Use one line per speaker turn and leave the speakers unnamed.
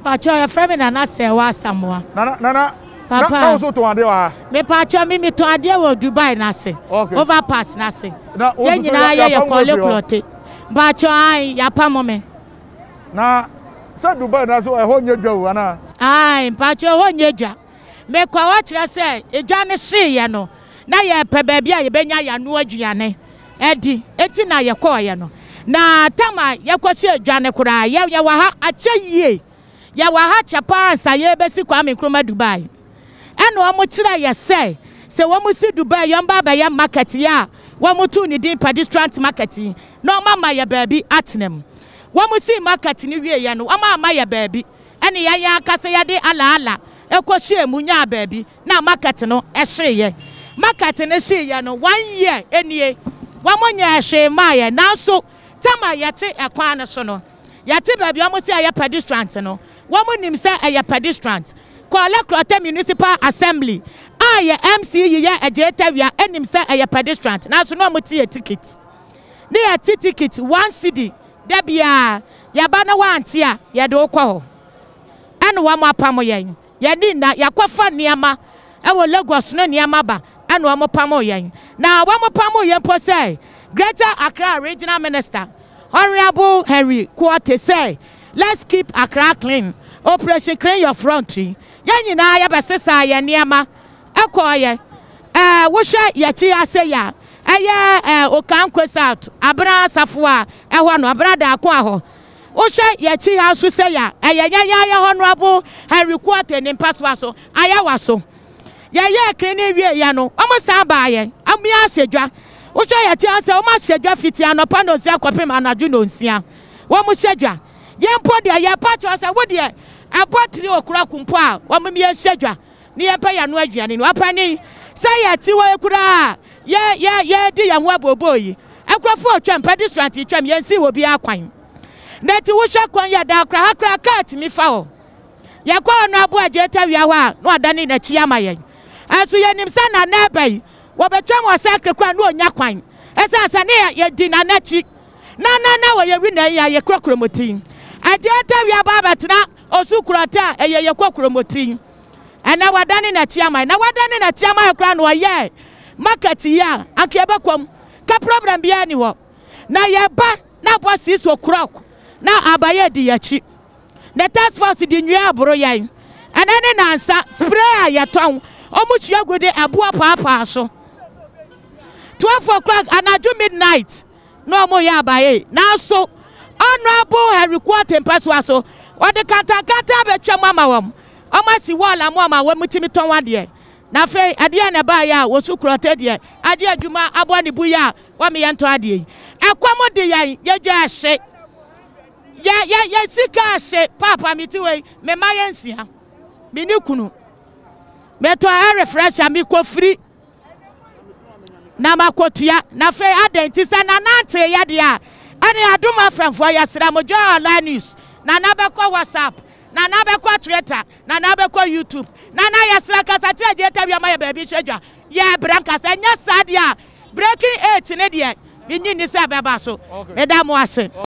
Pakyɛw yɛfrɛ me Nana Sɛɛwa Asamoah.
Nana Nana Papa. Na na wo nso tɔn adeɛ wɔ ha?
Mepakyɛw me metɔn adeɛ wɔ Dubai n'ase.
Okay.
Overpass n'ase.
Na wo
Yɛn
nso so
nyinaa
yɛ
yɛyɛ
yɛapam wo
kɔle
afiri hɔ?
klɔte. Mpakyɛw ae yɛapamo me.
Na sɛ Dubai n'ase hɔ ɛhɔ nyɛ dwa o anaa?
Ae mpakyɛw ɛhɔ nyɛ dwa. Mekɔ hɔ kyerɛ sɛ edwa no hyeeɛ no na yɛrepɛ baabi a yɛbɛnya yɛano aduane adi enti na yɛkɔeɛ no. Na tam a yɛkɔhyɛɛ dwa no koraa yɛ yɛwɔ ha akyɛ yie. Yɛwɔ ha kyɛ paa ansa yɛrebɛsi Kwame Nkrumah Dubai. Ɛna wɔn kyerɛɛ yɛ sɛ sɛ wɔn si Dubai yi wɔn ba abɛyɛ market yi a wɔn too ne din Pedestrian Market yi na wɔn ama yɛ baabi atena mu. Wɔn sii market no wieeɛ no wɔn amma yɛ baabi. Ɛne yɛn ankasa yɛde alaala kɔhyɛɛ mu nyaa baabi na market no hyeeɛ. Market no hyeeɛ no one year nie, wɔn nyɛɛ hwee mmaa yɛn. Nanso tam a yɛte ɛkwan no so no, yɛte baabi a wɔn se ɛyɛ pedestrian no, wɔn nim sɛ ɛyɛ pedestrian. Korle Klottey Municipal Assembly a yɛ MC yi yɛ Adjei Tawia nim sɛ ɛyɛ pedestrian nanso na wɔn te yɛ ticket. Ne yɛte ticket one cedi Da biara, yɛba na woante a, yɛde wo kɔ hɔ. Ɛna wɔapamo yɛn. Yɛn ani nna. Yɛakɔfa nneɛma wɔ Lagos no nneɛma ba, ɛna wɔpamoo yɛn. Na wɔpamoo yɛn mpo sɛ Greater Accra Regional Minister, Honourable Henry Quartey sɛ, Let's keep Accra clean, Operation Clean Your Front yi, yɛn nyinaa yɛbɛsesaa yɛn nneɛma kɔeɛ. Ɛɛ, wohwɛ yɛn akyi ha sei a, ɛyɛ ɛɛ Okankwe South, Abena Asafo a ɛhɔ no, Abena Daako a hɔ. Wohwɛ yɛn akyi ha nso sei a, ɛyɛ yɛn ara yɛn Honourable Henry Quartey ne mpasoa so, Ayawa so. Yɛyɛɛ cleaning wieeɛ no, wɔsan baeɛ, wɔn ahyɛ dwa. Wohwɛ yɛn akyi ha sɛ wɔahyɛ dwa fiti anɔpa nnɔnsia kɔpem anadwo nnɔnsia. Wɔhyɛ dwa. Yɛn mpo deɛ, yɛpa kyɛw sɛ wo deɛ, ɛbɔ tiri o'clock mpo a, wɔn yɛnhyɛ dwa. ne yɛmpɛ yɛn ano aduane no. Ɔpanin, sɛ yɛte hɔ yi koraa a, yɛ, yɛ, yɛredi yɛn ho abooboo yi. Nkurɔfoɔ retwam, pedestrians retwam, yɛnsii obiara kwan. Na enti wohwɛ kwan yi a, da koraa, ha koraa kaa tumi fa hɔ. Yɛkɔ hɔ no aboa Agyeetawia hɔ a, na wadane n'akyi ama yɛn. Ɛnso yɛnim sɛ Nana ɛba yi, wɔbɛtwam wɔ circle koraa na ɔnya kwan. Ɛsiane sɛ ne yɛ, yɛdi Nana akyi. Na Nana wɔ yɛn winna yi a, yɛkura kuromoti. Agyeetawia ba abɛtena Osu korɔte a ɛyɛ yɛ kokuromoti. Ɛnɛ wadane n'akyi ama yɛn. Na wadane n'akyi ama yɛn koraa na ɔyɛɛ market yi a anka yɛbɛkɔ mu. Ka problem biara ni hɔ. Na yɛba na abɔ 6 o'clock na abayɛ di yɛakyi. Na task force de nnua aboro yɛn. Ɛnɛ ne nansa spray a yɛtɔn wɔn hyia gu de ɛboɔ paapaa so. 12 o'clock anadwo midnight. na wɔn yɛ abae nanso Honourable Henry Quartey mpɛsoa so wɔde kantankantan abɛtwa mu ama wɔn, wɔn asi wall ama wɔn a wɔn tumi tɔn adeɛ. Na afei ɛdeɛn na ɛbaeɛ a wɔsu Quartey deɛ agye adwuma abɔ ne bo yi a wɔn yɛ ntɔn adeɛ yi. Ɛkɔm de yɛn, yɛdwa ɛhye, yɛ yɛ yɛ sika ɛhye, paapa me ti wei, me mma yɛ nsia, me ne kunu, metɔ air refresher, mekɔ firi. na makotua. Na afei adɛn nti sɛ Nana nteeɛ deɛ a, ɛne Adom FM foɔ yɛsrɛ mo join online news. Nana bɛkɔ WhatsApp, Nana bɛkɔ Twitter, Nana bɛkɔ YouTube. Nana yɛsrɛ kasa kyerɛ Gyata Wia ma yɛ baabi hyɛ dwa. Yɛbrɛ nkasa ɛnyɛ saa deɛ a breaking eight ne deɛ menyi nni sɛ ɛbɛba so. Meda mo ase.